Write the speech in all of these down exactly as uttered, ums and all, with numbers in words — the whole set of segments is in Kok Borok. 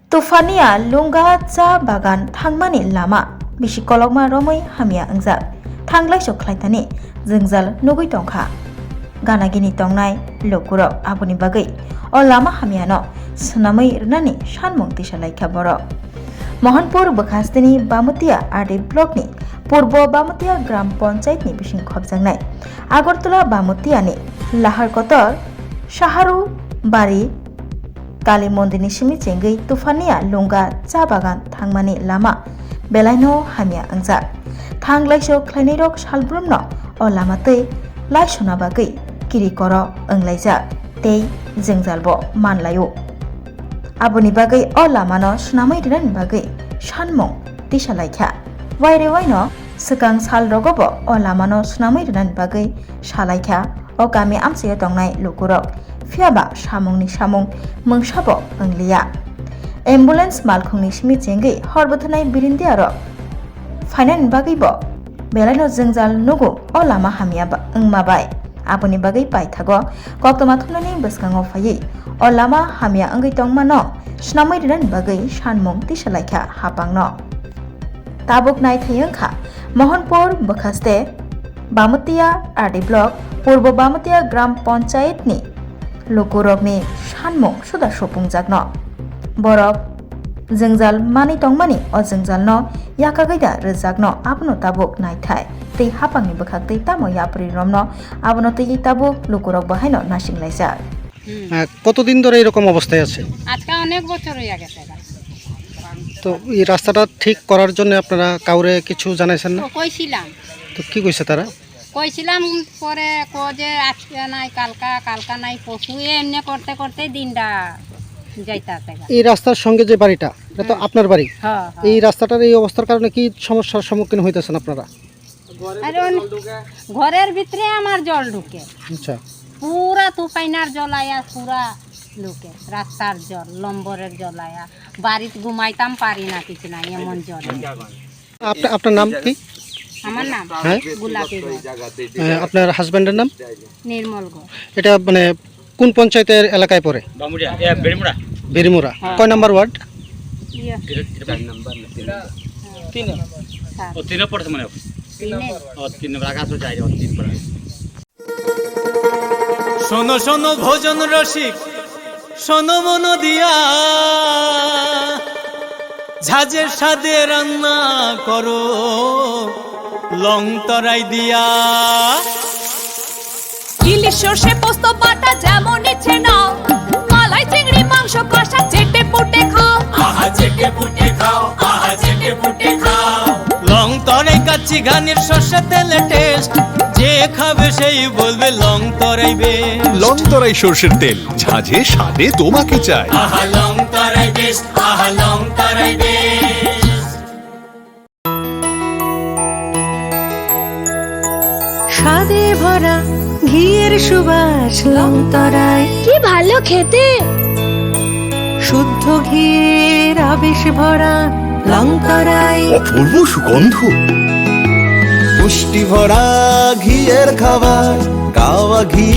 Tufania Lunga cha bagan thangmani lama bisi kolokma romwi hamya wngjak. Thanglaiso khlaithani jwngjal nugwi tongkha. Ganagini tongnai lukurok aboni bagwi o lama hamyano swnamwi rwnani sanmung tisalaikha borok. Mohanpur bwkhasteni Bamutia R D blockni Purbo Bamutia Gram Panchayatni bising khopjaknai Agartala Bamutiani Lahar Kotor, Shaharu Bari, Kali mondirni simi chengwi Tufania Lunga cha bagan thangmani lama belaino hamya wngjak. Thanglaiso khlainairok salbrumno o lama twi laisona bagwi kiri koro wnglaijak tei jwngjalbo manlaio. Aboni bagwi o lamano swnamwi rwnani bagwi sanmung tisalaikha. Wairewaino swkang salrogobo o lamano swnamwi rwnani bagwi salaikha o kami amchaio tongnai lukurok, phiyaba samungni samung mungsabo wngliya. Ambulance malkhungni simi chengwi hor bwtharnai birindiarok phainani bagwibo belaino jwngjal nugo o lama hamya ba-, wngma bai. Aboni bagwi paithago koktwma thumnani bwskango phaiwi o lama hamya wngwi tongmano swnamwi rwnani bagwi sanmung tisalaikha hapangno. Tabuk naithai wngkha Mohanpur bwkhaste Bamutia R D block Purbo Bamutia Gram Panchayatni lukurokni sanmung suda supungjakno. Borok jwngjal manwi tongmani o jwngjalno yakagwi da rwjakno abono tabuk naithai tei hapangni bwkhak tei tamo yapri romno abono twiwi tabuk lukurok bo haino nasinglaijak. হুম। আহ, কতদিন ধরে এরকম অবস্থায় আছে? আজকে অনেক বছর হয়ে গেছে এটা। তো এই রাস্তাটা ঠিক করার জন্য আপনারা কাউরে কিছু জানাইছেন না? তো কইছিলাম। তো কি কইছে তারা? কইছিলাম, পরে কো যে আজকে নাই, কালকা, কালকা নাই, পরশু, এমনি করতে করতে দিনটা যাইতাছে গা। এই রাস্তার সঙ্গে যে বাড়িটা, এটা তো হ্যাঁ। আপনার বাড়ি। হ্যাঁ, হ্যাঁ। এই রাস্তাটার এই অবস্থার কারণে কি সমস্যার সম্মুখীন হইতেছেন আপনারা? আর অন-, ঘরের ভিতরে আমার জল ঢুকে। আচ্ছা। পুরা তুফাইনার জল আয়া, পুরা ঢুকে। রাস্তার জল, লম্বরের জল আয়া। বাড়িত ঘুমাইতাম পারি না, কিছু নাই, এমন জল। আপনা-, আপনার নাম কি? আমার নাম হ্যাঁ? গোলাপী ঘোষ। আহ, আপনার হাজব্যান্ডের নাম? নির্মল ঘোষ। এটা মানে কোন পঞ্চায়েতের এলাকায় পড়ে? বামুরিয়া, এ, বেড়িমুড়া। বেড়িমুড়া। হ্যাঁ। কয় নাম্বার ওয়ার্ড? ইয়ে। এটা, এটা চার নাম্বার না তিন নাম্বার? তিন। হ্যাঁ। ও, তিনে পড়ছে মনে হয়। তিনে। ও, তিন নাম্বার আগে আসলে যাই, ও, তিন পড়ে। শোনো শোনো ভোজন রসিক, শোনো মন দিয়া, ঝাঁঝের স্বাদে রান্না করো লং তরাই দিয়া। ইলিশ সর্ষে পোস্ত বাটা যেমন ইচ্ছে নাও, মালাই চিংড়ি মাংস কষা চেটে পুটে খাও। আহা চেটে পুটে খাও, আহা চেটে পুটে খাও। লং তরাই কাচ্চি ঘানির সর্ষে তেলে টেস্ট, যে খাবে সেই বলবে লং তরাই বেস্ট। লং তরাই সর্ষের তেল, ঝাঁঝে স্বাদে তোমাকে চাই। আহা লং তরাই বেস্ট, আহা লং তরাই বেস্ট। স্বাদে ভরা ঘিয়ের সুবাস লং তরাই। কি ভালো খেতে। শুদ্ধ ঘিয়ের আবেশ ভরা লং তরাই। অপূর্ব সুগন্ধ। পুষ্টি ভরা ঘিয়ের খাবার, গাওয়া ঘি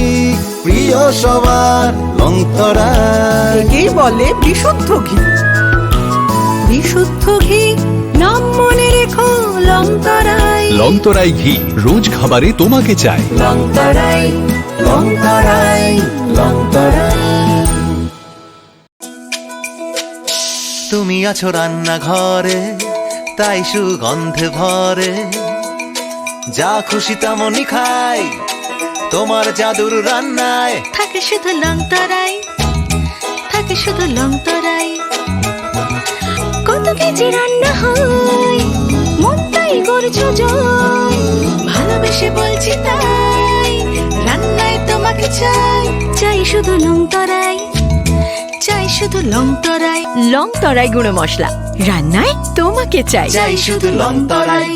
প্রিয় সবার লং তরাই। একেই বলে বিশুদ্ধ ঘি। বিশুদ্ধ ঘি, নাম মনে রেখো লং তরাই। লং তরাই ঘি, রোজ খাবারে তোমাকে চাই। লং তরাই, লং তরাই, লং তরাই। তুমি আছো রান্নাঘরে, তাই সুগন্ধে ভরে। যা খুশি তেমনই খাই তোমার জাদুর রান্নায়। থাকে শুধু লং তরাই, থাকে শুধু লং তরাই। কত কেজি রান্না হয়, মনটাই করছো জয়। ভালোবেসে বলছি তাই, রান্নায় তোমাকে চাই। চাই শুধু লং তরাই, চাই শুধু লং তরাই। লং তরাই গুঁড়ো মশলা, রান্নায় তোমাকে চাই। চাই শুধু লং তরাই।